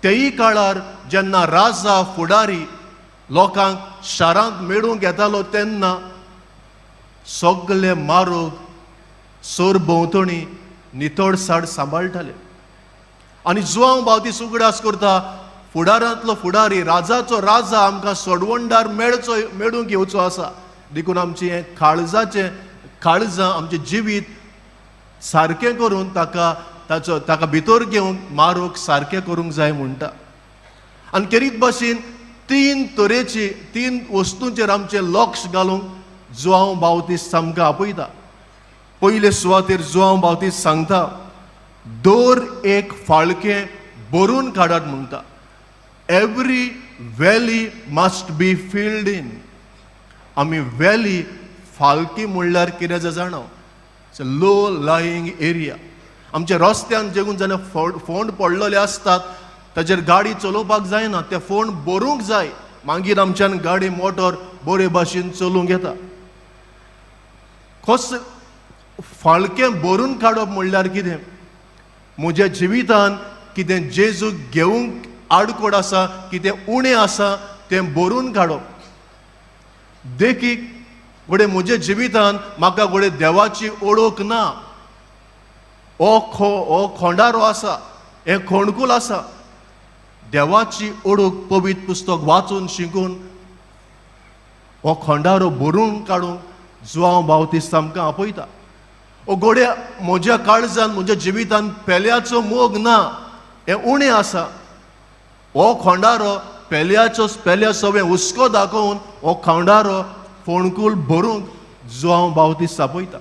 तेय काळार जेन्ना राजा फुडारी लोकांक शारांत मेळूंक येतालो तेन्ना सगळे मारोग सरभोंवतणी नितळसाण सांबाळटाले. आनी जुवांव बावतीस उगडास करता, फुडारांतलो फुडारी, राजाचो राजा आमकां सोडवणदार मेळचो, मेळूंक येवचो आसा. देखून आमचें हें काळजाचें, काळजां, आमचें जिवीत सारकें करून ताका, ताचो, ताका भितर घेवन मारूक सारकें करूंक जाय म्हणटा. आनी खेरीत भाशेन तीन तरेची, तीन वस्तूंचेर आमचें लक्ष घालूंक जुवांव बावतीस आमकां आपयता. पयले सुवातेर जुवांव बावतीस सांगता, दर एक फाळकें भरून काडात म्हणटा. Every valley must be filled in. आमी व्हॅली, फालकी म्हणल्यार कितें जाणा? लो लायींग एरिया. आमच्या रस्त्यान जेगून जाल्यार फोंड फोंड पडलेले आसतात, ताचेर गाडी चलोवपाक जायना. ते फोंड भरूंक जाय, मागीर आमच्यान गाडी मोटर बरे भाशेन चलूंक येता. कस फाळकें भरून काडप म्हणल्यार कितें? म्हज्या जिवितान कितें जेजूक घेवंक आडकोड आसा, कितें उणें आसा, तें भरून काडप. देखीक, घडये म्हज्या जिवितान म्हाका घडये देवाची ओळख ना. हो खो हो खोंडारो आसा, हें खोणकूल आसा. देवाची ओळख पवित्र पुस्तक वाचून शिकून हो खंडारो भरून काडूंक जुवांव बावतीस्त आमकां आपयता. ओ घडये म्हज्या काळजान, म्हज्या जिवितान पेल्याचो मोग ना, हें उणें आसा. हो खोंडारो पेल्याचो, पेल्या सवें हुस्को दाखोवन हो खोंडारो फोणकूल भरूंक जुवांव बावतीस्त आपयता.